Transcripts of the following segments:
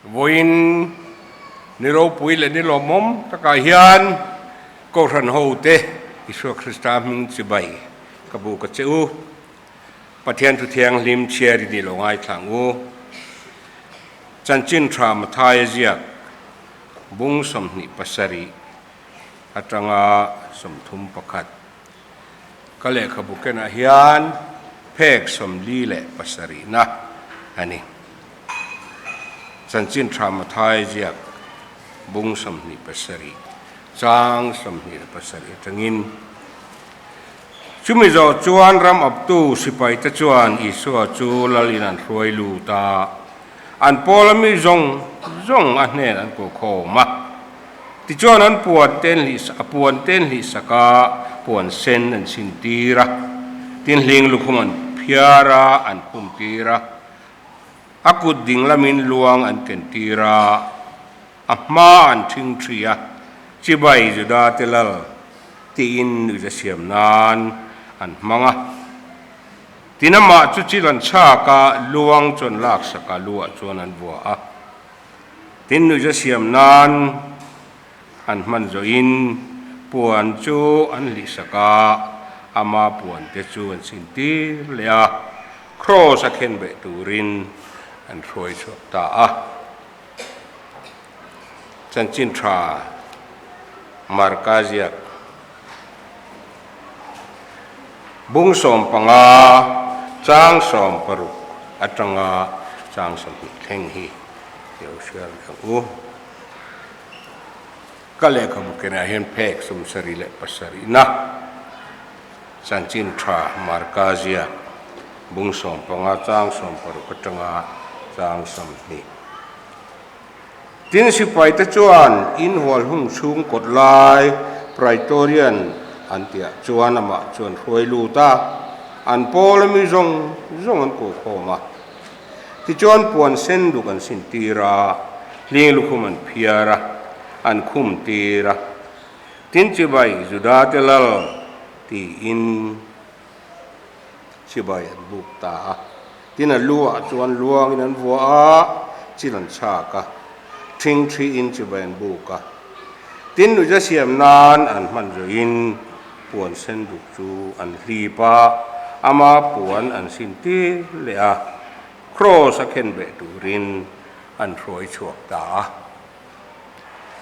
Vawiin ni ropui leh ni lawmawm takah hian Kohhran hote Isua Krista hming chibai ka bu ka che u. Pathian thu thianghlim chhiar i nih lo ngaithla ang u. Chanchin tha Mathaia ziak bung 27 atanga 31 ka lehkhabu kenah hian phek 47 na a ni. Chanchin tha Mathai ziak bung 27 chang 27 atangin Chumi zawh chuan ram awptu sipaite chuan Isua chu lalin an hruai lut a, an pawla mi zawng zawng a hnen an ko khawm a. Tichuan an puan te a puan te an hlihsak a, puan sen an sin tir a, tin hling lukhum an phiar a, an khum tir a, a kut ding lamin luang an ken tir a, a hma an thing thi a, chibai Juda te lal tiin nuihza siam nan an hmang a. Tin amah chu chil an chhak a, luang chu an laksak a, luah chuan an vua a. Tin nuihza siam nan an hman zawhin puan chu an hlihsak a, ama puan te chu an sin tir leh a, kraws a khen beh turin an hruai chhuak ta a. Chanchin tha Marka ziak bung 15 chang 60 atanga chang 20 thleng hi ilo hriat ang u. Ka lehkhabu kenah hian phek 77 na Chanchin tha Marka ziak bung 15 chang 60 atanga chang 20. Tin sipaite chuan inhual hung chhung kawt lai Praetorian an tihah chuan amah chuan hruai lut a, an pawl ami zawng zawng an kuh khawm a. Tichuan puan sen duk an sin tir a, hling lukhum an phiar a, an khum tir a. Tin chibai Juda te lal tiin chibai an buk ta a. Tin a lu ah chuan luangin an vua a, chil an chhak a, thing thiin chibai an buk a. Tin nuihza siam nan an hman zawhin puan sen duk chu an hlip a, ama puan an sin tir leh a, kraws a khen beh turin an hruai chhuak ta a.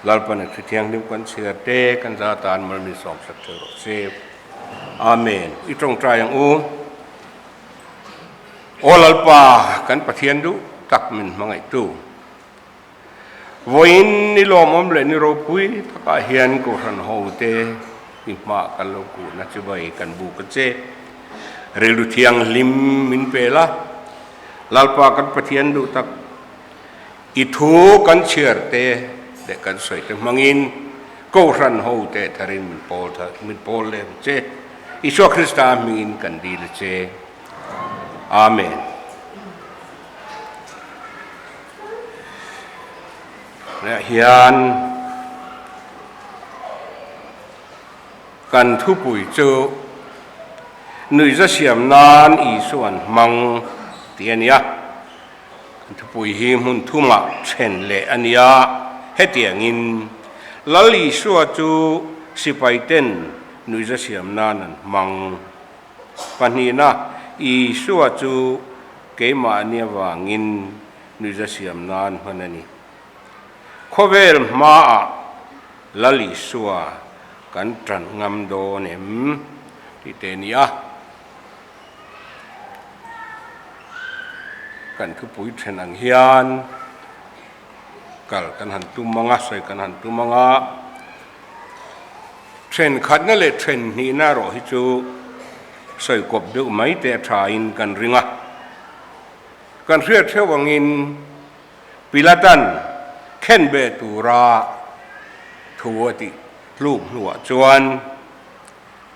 Lalpan a thu thianghlim kan chhiar te kan za tan mal min sawmsak thei rawh se. Amen. I tawngtai ang u. Aw Lalpa, kan Pathian duh tak min hmangaihtu. Vawiin ni lawmawm leh ni ropui takah hian Kohhran ho te i hma kan lo kuhna chibai kan buk a che. Rilru thianghlim min pe la. Lalpa kan Pathian duh tak i thu kan chhiar te leh kan sawi te hmangin Kohhran ho te tharin min pawl min pawl leh ang che. Isua Krista hmingin kan dil a che. Amen. Tunah hian kan thupui chu nuihza siam nan Isua'n hmang tih a ni a. Kan thupui hi hmun thumah then leh a ni a, hetiangin Lal Isua chu sipaiten nuihza siam nan an hmang. Pahnihna, Isua chu keimahni avangin nuihza siam nan hman a ni. Khawvel hmaah Lal Isua kan tan ngam dawn em? tih te a ni a. Kan thupui then ang hian kal kan han tum ang a, sawi kan han tum ang a. Thenkhatna leh then hnihna erawh hi chu sawi kawp deuh mai te a thain kan ring a. Kan hriat hreuh angin Pilatan khenbeh tura thu a tih tluk hnuah chuan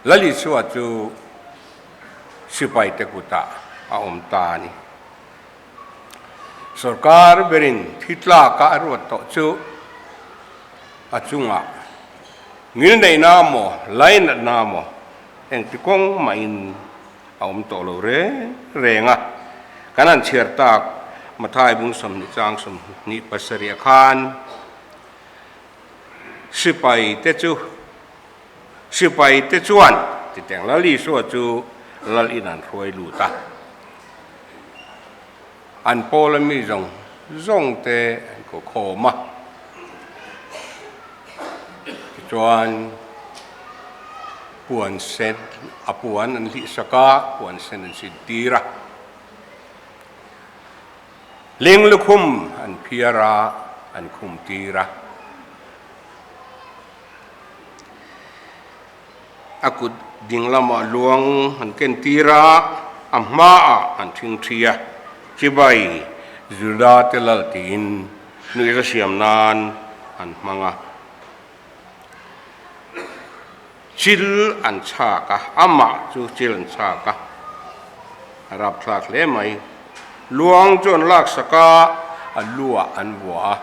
Lalisua chu sipaite kutah a awm ta a ni. Sorkar berin thi tlaka a ruat tawh chu a chungah ngilneihna maw, lainatna maw engti kawng mahin a awm tawh lo reng reng a. Kan han chhiar tak Mathai bung 20 chang 27 ah khan sipai te chu sipai te chuan titeng Lal Isua chu Lal in an hruai lut a. An pawl a mi zawng zawng te an ko khawm a. Tichuan puan sen a puan an hlih sak a, puan sen an sin tir a. Ling lukhum an phiar a, an khum tir a. A kut ding lamah luang an ken tir a, a hmaah an thing thi a, chibai Juda te lal tiin nuihza siam nan an hmang a. Chil an chhak a, amah chu chil an chhak a, a rapthlak hle mai. Luang chu an laksak a, a luah an vuah a,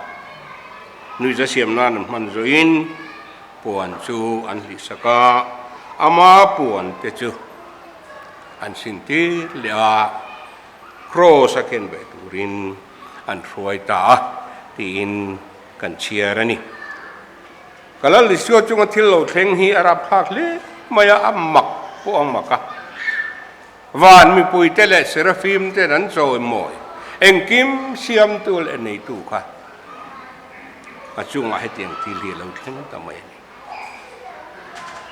nuihza siam nan an hman zawhin Puan chu an hlihsak a, ama puan te chu an sin tir leh a, kraws a ken ve turin an hruai ta a tiin kan chhiar a ni. Ka Lal Isua chunga thil lo thleng hi a rapthlak hle mai a, a mak pawh a mak a. Van mipuite leh Serafim ten an chawimawi engkim siamtu leh neitu kha a chungah hetiang thil hi a lo thleng ta mai a ni.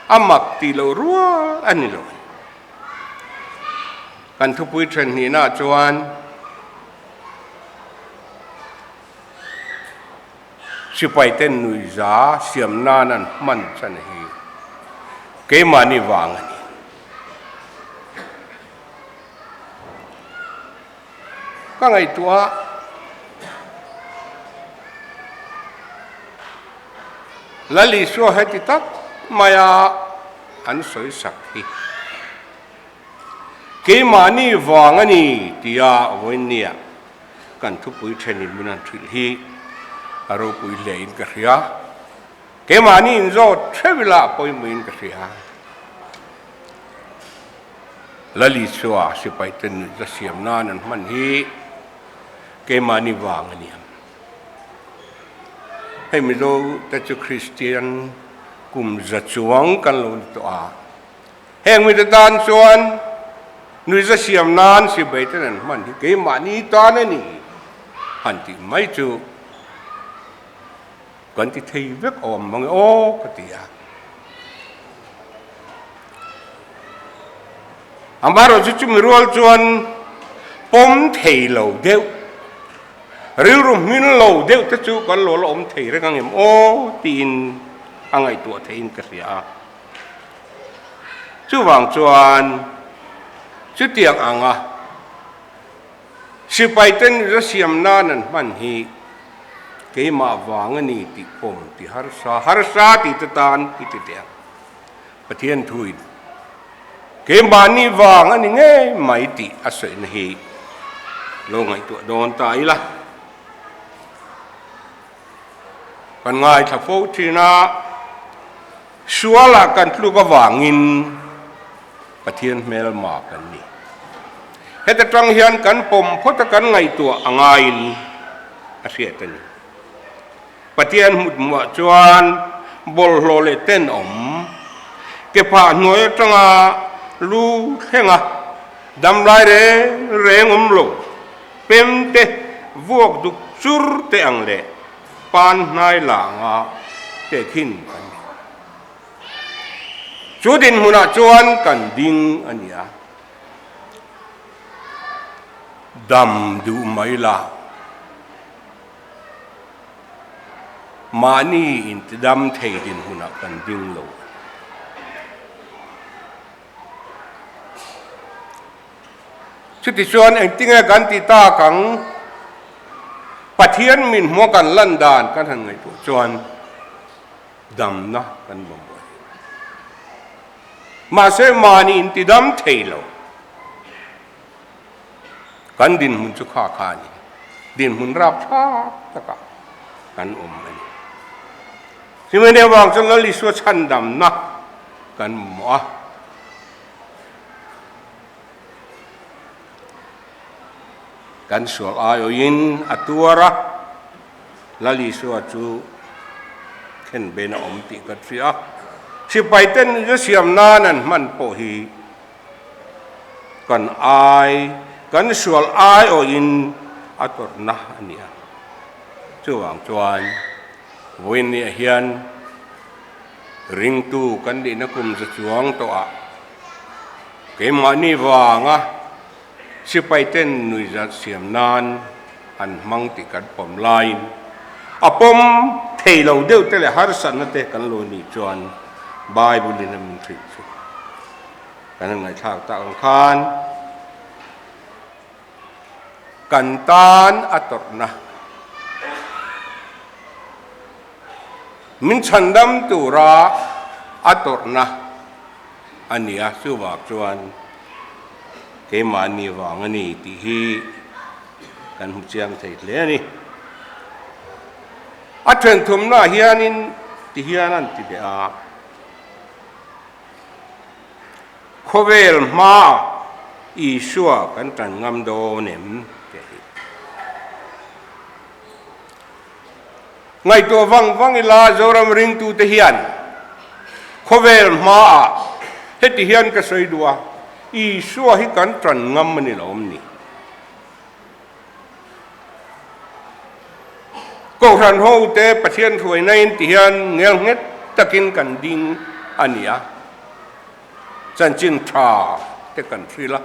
A mak tih loh rual a ni lo. Kan thupui then hnihnaah chuan Sipaiten nuihza siam nan an hman chan hi keimahni vang a ni. Ka ngaihtuah a, Lal Isua heti tak maia an sawi sak hi keimahni vang a ni tia vawiinnia kan thupui thenin min han hrilh hi a ropui hle in ka hria. Keimahni inzawt theuh ila a pawimawh in ka hria. Lal Isua sipai te nuihza siam nan an hman hi keimahni vang a ni ang. Hei Mizo te chu Kristian kum za chuang kan lo ni tawh a. Heng mite tan chuan nuihza siam nan sipai ten an hman hi keimahni tan a ni han tih mai chu kan ti thei vek awm mang e aw ka ti a. Amaherawhchu chumi rual chuan pawm thei lo deuh, rilru hmin lo deuh te chu kan lo la awm thei reng ang em aw tiin a ngaihtuah theihin ka hria a. Chuvang chuan chutiang anga sipaiten ra siam nan an hman hi keimah vang a ni tih pawm ti harsa harsa tih te tan i ti teh ang. Pathian thuin keimahni vang a ni ngei mai tih a sawina hi lo ngaihtuah dawn ta ila. Kan ngaithla fo thin a, sualah kan tluk avangin Pathian hmelma kan ni. Heta tang hian kan pawm phawt a kan ngaihtuah a ngaiin a hriat a ni. Pathian hmuthmuah chuan bawlhhlawh leh tenawm, ke phah hnuai atanga lu thlenga damlai reng reng awm lo, Pem te, vuak duk chur te ang leh pan hnai la anga tehkhin kan ni. Chu dinhmunah chuan kan ding a ni a, dam duh mai la, mahni intidam thei dinhmunah kan ding lo a ni. Chutichuan engtinge kan ti tak ang? Pathian min hmua kan lan dan kan han ngaihtuah chuan damna kan mamawh a ni. Mahse mahni intidam thei lo. Kan dinhmun chu kha kha a ni. Dinhmun rapthlak takah kan awm a ni. Chumi avang chuan Lal Isua chhandamna kan mamawh a. Kan sual aiawhin a tuar a, Lal Isua chu khenben a awm tih kan hria a. Sipaiten zu siam nan an hman pawh hi kan ai, kan sual aiawhin a tawrhna a ni a. Chuvang chuan vawiinniah hian ringtu kan nihna kum za chuang tawhah keimahni vanga Sipaiten nuihzat siam nan an hmang tih kan pawm laiin a pawm thei lo deuh te leh harsatna te kan lo nih chuan Bible in a min hrilh chu kan han ngaihthlak tak ang khan kan tan a tawrhna min chhandam tura a tawrhna a ni a, chuvang chuan keimahni vang a ni tih hi kan hmu chiang thei hle a ni. A thenthumnaah hianin ti hian an ti leh a, Khawvel hmaah Isua kan tan ngam dawn em? tih hi. Ngaihtuah vang vang ila Zoram ringtute hian khawvel hmaah heti hian ka sawi duh a, Isua hi kan tan ngam a ni lo awm ni. Kohhran hote Pathian hruaina in ti hian ngel nghet takin kan ding a ni a, chanchin tha te kan hrilh a.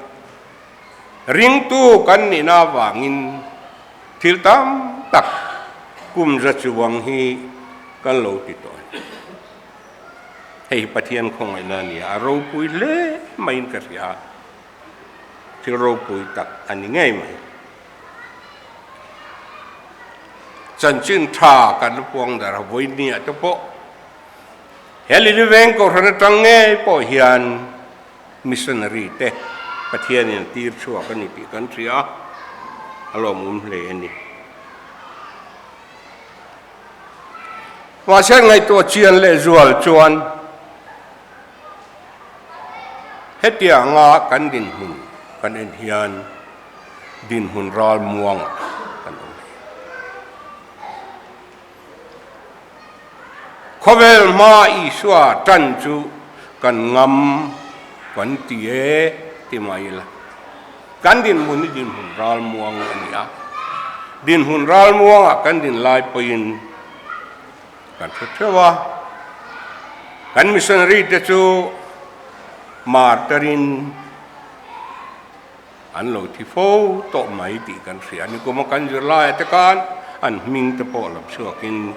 Ringtu kan nihna avangin thil tam tak kum za chuang hi kan lo ti tawh a ni. Hei hi Pathian khawngaihna a ni a, a ropui hle maiin ka hria a, thil ropui tak a ni ngei mai. Chanchin tha kan la puang dar a, vawinia te pawh he Liliveng Kohhran atang ngei pawh hian Missionary te Pathianin a tir chhuak a ni tih kan hria a, a lawmawm hle a ni. Mahse ngaihtuah chian leh zual chuan hetianga kan dinhmun kan en hian dinhmun ral muangah kan awm thei. Khawvel hma Isua tan chu kan ngam kan ti e ti mai ila. Kan dinhmun hi dinhmun ralmuang a ni a. Dinhmun ralmuangah kan din lai pawhin kan hre theuh a. Kan missionary te chu martarin An lo thi fo tawh mai tih kan hria. Nikum a kan zirlaia te khan an hming te pawh lam chhuakin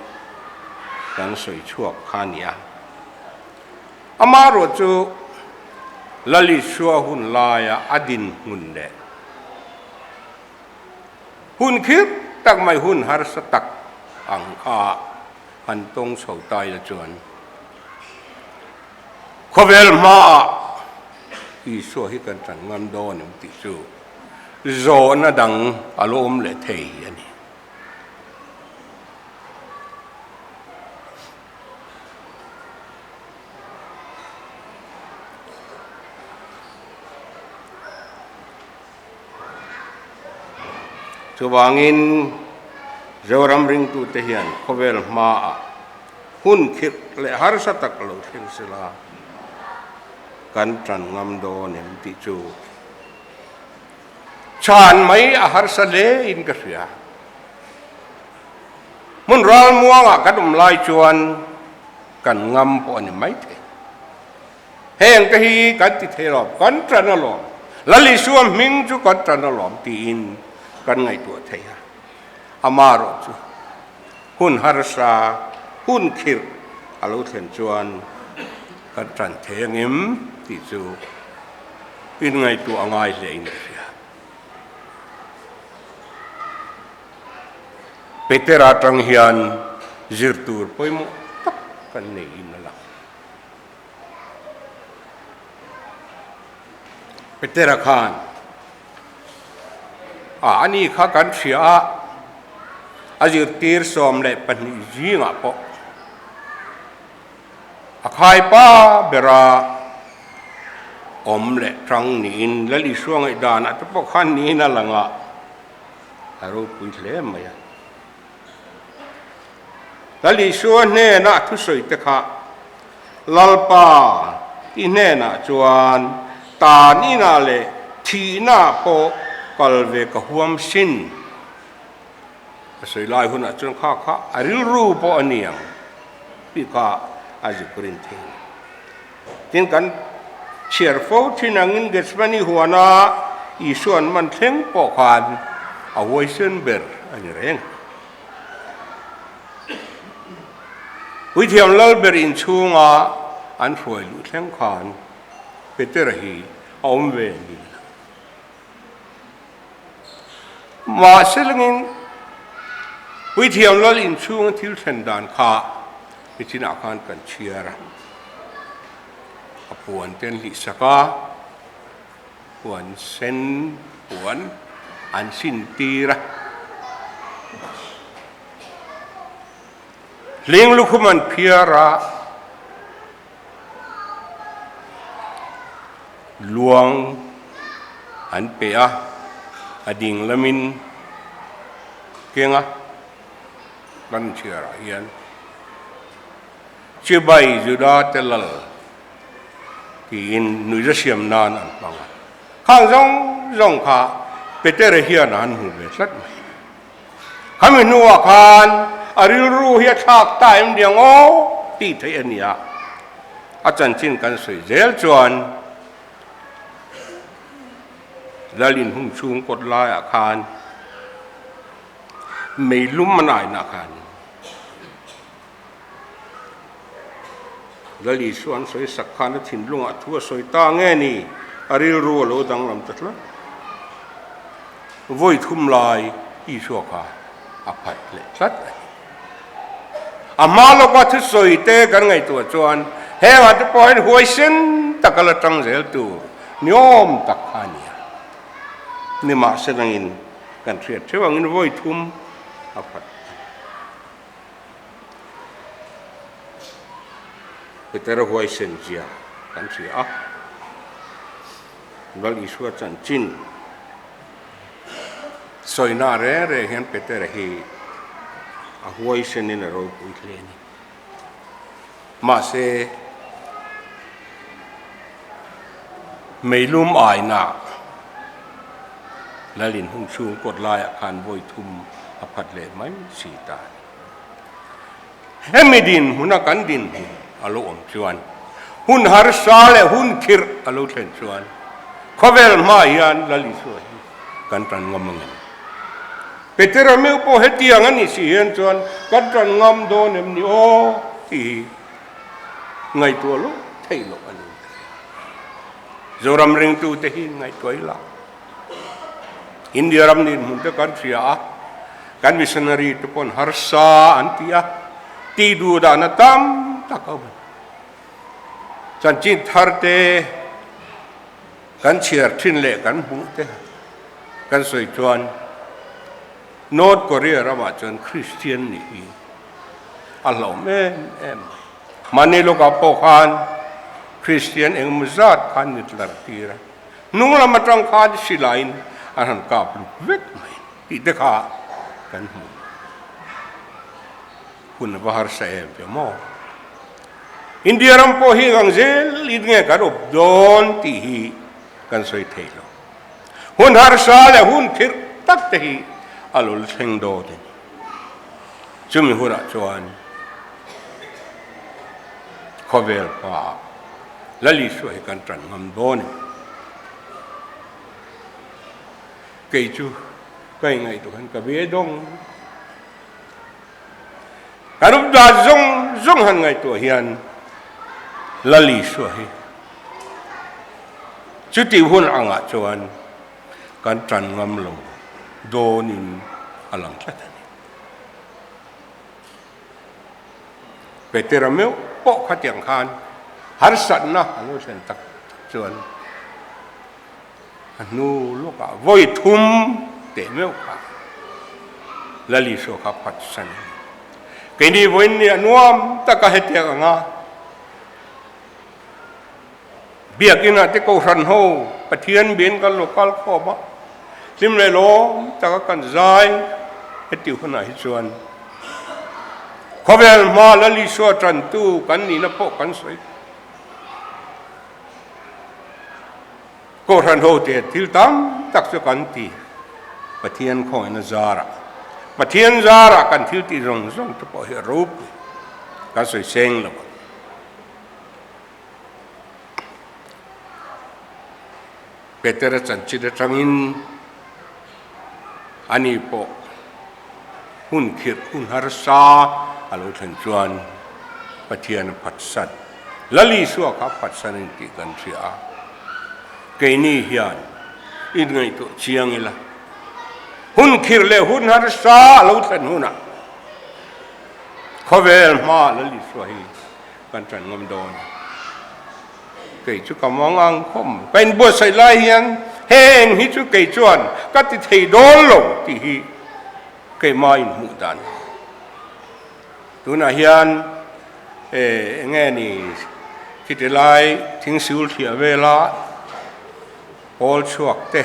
kan sawi chhuak kha a ni a. Amaherawh chu Lalisua hun laia a dinhmun leh hun khirh tak mai hun harsa tak ang kha han tawng chho ta ila chuan Khawvel hmaah Isua hi kan tan ngam dawn em tih chu zawhna dang a lo awm leh thei a ni. Chuvangin Zoram ringtute hian khawvel hmaah hun khirh leh harsa tak lo thleng sela kan tan ngam dawn em tih chu chhan mai a harsa hle in ka hria. Hmun ral muangah kan awm lai chuan kan ngam pawh a ni maithei. Heng te hi kan ti thei lo, kan tan alawm, Lal Isua hming chu kan tan alawm tiin kan ngaihtuah thei a. Amaherawh chu hun harsa, hun khirh a lo thlen chuan kan tan thei angem tih chu inngaihtuah a ngai hle in ka hria. Petera atang hian zir tur pawimawh tak kan neiin a lang. Petera khan a ani kha kan hria a, a zirtir 12 zingah pawh a khaipa bera awm leh tang niin Lal Isua ngaihdanah te pawh khan niin a lang a. A ropui hle mai a. Lal Isua hnena a thusawi te kha, Lalpa, i hnenah chuan tan inah leh thihnaah pawh kal ve ka huam sin. A sawi lai hunah chuan kha kha a rilru pawh a ni ang tih kha a zuk rin thei a ni. Tin, kan chhiar fo thin angin Gethsemane huana Isua'n man thleng pawh khan a huaisen ber a ni reng. Puithiam Lalber inchhunga an hruai luh thleng khan Petera hi a awm ve ni lo. Mahse langin Puithiam Lal inchhunga thil thlen dan kha nichinah khan kan chhiar a, a puan te an hlihsak a, puan sen puan an sin tir a. Hling lukhum an phiar a, luang an pe a, a ding lamin keng a, kan chhiarah hian Chibai Juda te lal tiin nuihza siam nan an hmang a. Khang zawng zawng kha Petera hian a han hmu ve tlat mai. Khami hnuah khan a rilru hi a thlak ta em diang aw tih theih a ni a. A chanchin kan sawi zel chuan Lal inhung chhung kawt laiah khan meilum an aina khan Lal Isua an sawi sak khan a thinlungah thu a sawi ta nge ni? A rilru a lo danglam ta tlat. Vawi thum lai Isua kha a phat leh tlat a ni. A hma lawka thusawi te kan ngaihtuah chuan hengah te pawh hian huaisen taka la tang zel tur niawm tak kha a ni a. Nimahselangin kan hriat theuh angin vawi thum a phat a ni. Petera huaisen zia kan hria a, Lal Isua chanchin sawina reng reng hian Petera hi a huaisenin a ropui hle a ni. Mahse, meilum aina Lalin hung chhung kawt laiah khan vawi thum a phat leh mai si ta a ni. Hemi dinhmuna kan dinhmun a lo awm chuan hun harsa leh hun khirh a lo thlen chuan khawvel hmaah hian Lal Isua hi kan tan ngam ang em? Petera meuh pawh hetiang a nih si hian chuan kan tan ngam dawn em ni aw tih hi ngaihtuah loh theih loh a ni. Zoram ringtute hi ngaihtuah ila. India ram dinhmun te kan hria a, kan missionary te paw'n harsa an ti a, tih duh dahna tam tak a awm. Chanchin thar te kan chhiar thin leh kan hmuh te kan sawi chuan North Korea ramah chuan Christian nih hi a hlauhawm em em mai. Mahni lawkah pawh khan Christian engemaw zat khan mit lar tir a. Hnung lam atang khan silaiin an han kap lut vek mai tih te kha kan hmu. Hun a va harsa em ve maw? India ram pawh hi ngang zel in nge kan awp dawn tih hi kan sawi thei lo. Hun harsa leh hun khirh tak te hi a lo la thleng dawn a ni. Chumi hunah chuan khawvel hmaah Lal Isua hi kan tan ngam dawn em? Kei chu ka ingaihtuah hian ka ve dawng. Kan up dan zawng zawng han ngaihtuah hian Lal Isua hi chutih hun angah chuan kan tan ngam lo dawnin a lang tlat a ni. Petera meuh pawh khatiang khan harsatna a lo thlen tak tak chuan a hnu lawkah vawi thum teh meuh kha Lal Isua kha phatsan a ni. Keini vawiin ni a nuam taka hetiang anga Biakinah te kohhran ho Pathian bian kan lo kal khawm a. Hlim leh lawm taka kan zai heti hunah hi chuan khawvel hma Lal Isua tantu kan nihna pawh kan sawi. Kohhran hote thil tam tak chu kan ti, Pathian khawngaihna zarah. Pathian zarah kan thil tih zawng zawng te pawh hi a ropui, kan sawi seng lo ang. Petera chanchin atangin ani pawh hun khirh hun harsa a lo thlen chuan Pathian a phatsan. Lal Isua kha a phatsan a ni tih kan hria a, keini hian inngaihtuah chiang ila, hun khirh leh hun harsa a lo thlen hunah khawvel hmaah Lal Isua hi kan ṭan ngam dawn a. Kei chu ka mang ang khawm. Ka inbuatsaih lai hian heng hi chu kei chuan ka ti thei dawn lo tih hi keimah inhmuh dan a ni. Tunah hian eng nge ni khiti lai thingsiul thliah vela pawl chhuak te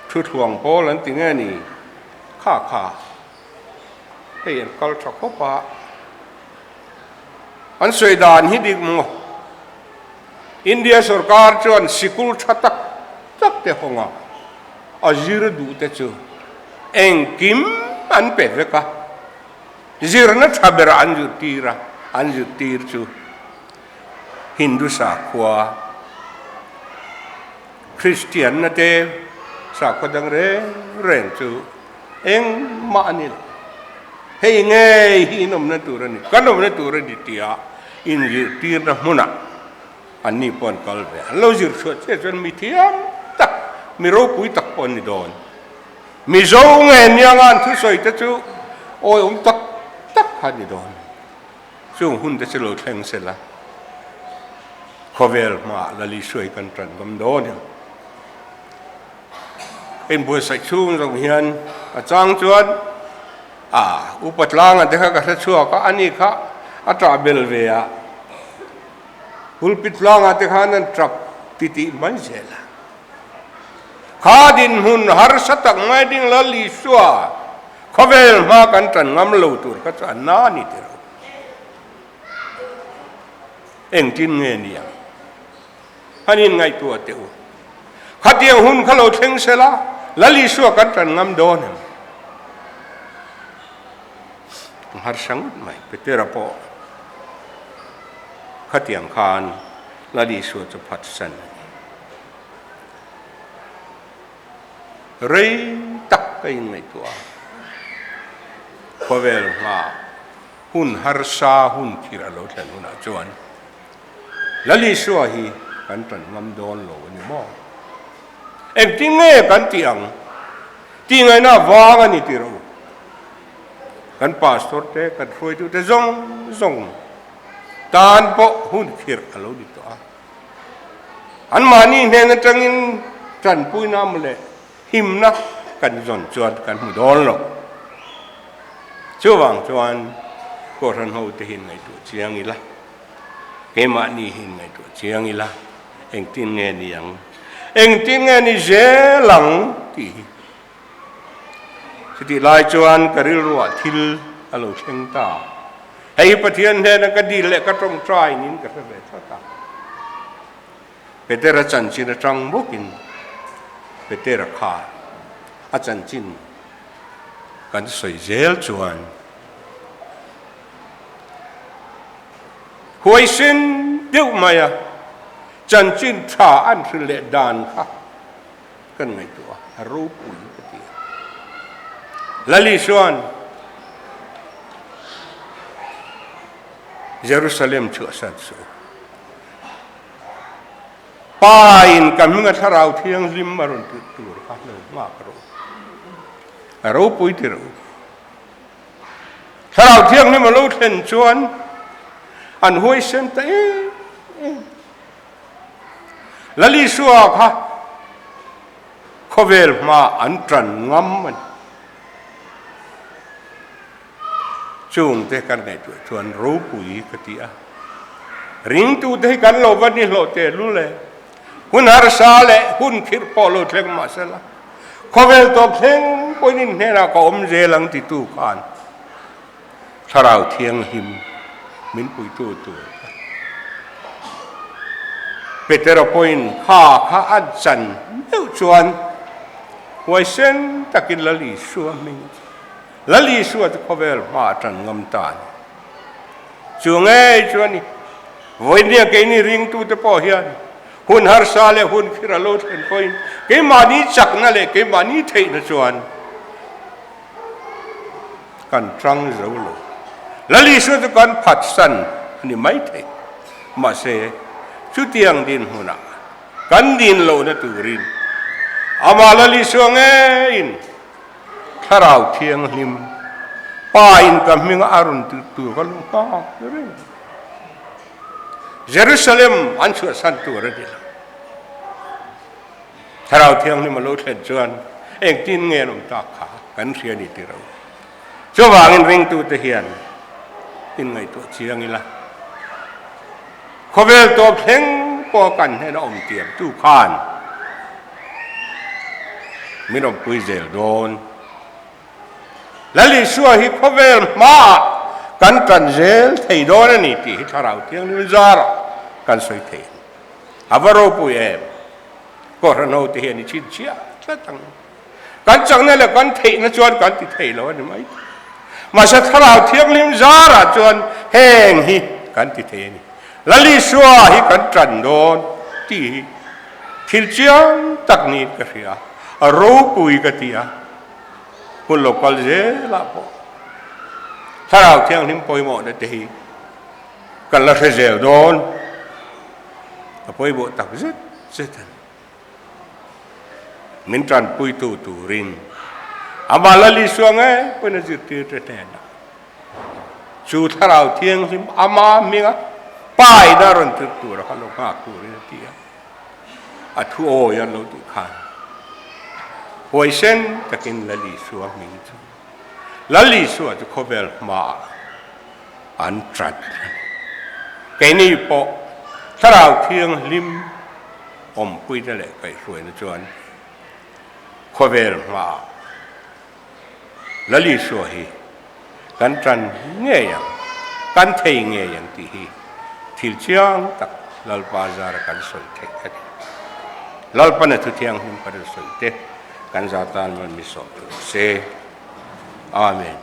thuthuang pawl an ti nge ni kha kha hei an kal tha khawp a. An sawi dan hi dik maw? India sorkar chuan sikul tha tak tak te hawnga a zir duh te chu engkim an pe vek a, zirna tha berah an zirtir a, an zirtir chu Hindu sakhua, Kristian na te sakhua dang reng reng chu Engmah a ni lo. Hei ngei hi in awmna tur a ni, kan awmna tur a ni tia inzirtirna hmunah anni pawh an kal ve. An lo zir chhuah chiah chuan mi thiam tak, mi ropui tak pawh an ni dawn. Mizo nge nianga an thusawi te chu awiawm tak tak kha a ni dawn. Chung hun te chu lo thleng se la, khawvel hmaah Lali Suai kan tan ngam dawn em? Inbuatsaih chhung zawng hian a chang chuan a upa tlanga te kha ka hre chhuak a, ani kha a tah bel ve a, pulpit tlanga te khan an tap titih mai zel a. Kha dinhmun harsa tak mai ding Lal Isua khawvel hma kan tan ngam lo tur kha chu a na a ni ti lo. Engtin nge niang? Han inngaihtuah teh u. Khatiang hun kha lo thleng se la, Lal Isua kan tan ngam dawn em? Ka harsa ngawt mai, Petera pawh khatiang khan Lal Isua chu phatsan a ni. Rei tak ka inngaihtuah a, khawvel hmaa hun harsa hun khirh a lo thlen hunah chuan Lal Isua hi kan tan ngam dawn lo a ni maw? Engtin nge kan tih ang? Tih ngaihna vang a ni tih rawh u. Kan pastor te, kan hruaitu te zawng zawng tan pawh hun khirh a lo ni tawh a. Anmahni hnen atangin tanpuina maw leh himna kan zawn chuan kan hmu dawn lo. Chuvang chuan Kohhran hote hi ngaihtuah chiang ila, keimahni hi ngaihtuah chiang ila, engtin nge ni ang, engtin nge ni zel ang tih hi. Chutih lai chuan ka rilruah thil a lo thleng ta. Hei hi Pathian hnena ka dil leh ka tawngtai niin ka hre ve tlat a. Petera chanchin atang bawkin Petera kha a chanchin kan sawi zel chuan huaisen deuh maia chanchin tha an hrilh leh dan kha kan ngaihtuah a, a ropui ka ti a. Lali chuan Jerusalem chhuahsan suh. Pa in ka hminga Thlarau Thianghlim a rawn tirh tur kha lo nghak rawh u. A ropui ti rawh u. Thlarau Thianghlim a lo thlen chuan an huaisen ta em em. Lal Isua kha khawvel hma an tan ngam a ni. Chungte kan ngaihtuah chuan ropui ka ti a, ringtute hi kan lo va ni hlawh teh lul e. Hun harsa leh hun khirh pawh lo thleng mah sela, Khawvel tawp thleng pawhin in hnenah ka awm zel ang titu khan Thlarau Thianghlim min puitu tur kha Petera pawhin kha kha a chan deuh chuan huaisen takin Lal Isua hming chu Lal Isua chu khawvel hma a tan ngam ta a ni. Chu ngei chu a ni. Vawinia keini ringtute pawh hian hun harsa leh hun khir a lo thlen pawhin keimahni chakna leh keimahni theihna chuan kan tang zo lo. Lal Isua chu kan phatsan a ni maithei. Mahse, chutiang dinhmunah kan din lohna turin amah Lal Isua ngeiin Thlarau Thianghlim Pa in ka hminga a rawn tirh tur ka lo nghak reng. Jerusalem an chhuahsan tur a ni lo. Thlarau Thianghlim a lo thlen chuan engtin nge an awm tak kha kan hria ni tiro. Chuvangin ringtute hian inngaihtuah chiang ila. Khawvel tawp thleng pawh kan hnena awm tiamtu khan min awmpui zel dawn. Lal Isua hi khawvel hmaah kan tan zel thei dawn a ni tih hi Thlarau Thianghlim zarah kan sawi thei a ni. A va ropui em? Kohhran hote hian i chhinchhiah tlat ang. Kan chakna leh kan theihna chuan kan ti thei lo a ni mai. Mahse Thlarau Thianghlim zarah chuan heng hi kan ti thei a ni. Lal Isua hi kan tan dawn tih hi thil chiang tak niin ka hria, a ropui ka ti a, hun lo kal zelah pawh Thlarau Thianghlim pawimawhna te hi kan la hre zel dawn, a pawimawh tak zet zet a ni. Min tanpuitu turin amah Lal Isua ngei pawhin a zirtirte hnenah Chu Thlarau Thianghlim ama hminga paina rawn tirh tura kha lo nghak turin a ti a. A thu awi an lo tih khan huaisen takin Lal Isua hming chu Lal Isua chu khawvel hmaah an chat a ni. Keini pawh Thlarau Thianghlim awmpuina leh kaihhruaina chuan khawvel hmaah Lal Isua hi kan tan ngei ang, kan thei ngei ang tih hi thil chiang tak Lalpa zara kan sawi theih a ni. Lalpana thu thianghlim kan rawn sawi te kan za tan man mi sawm tur se. Amen.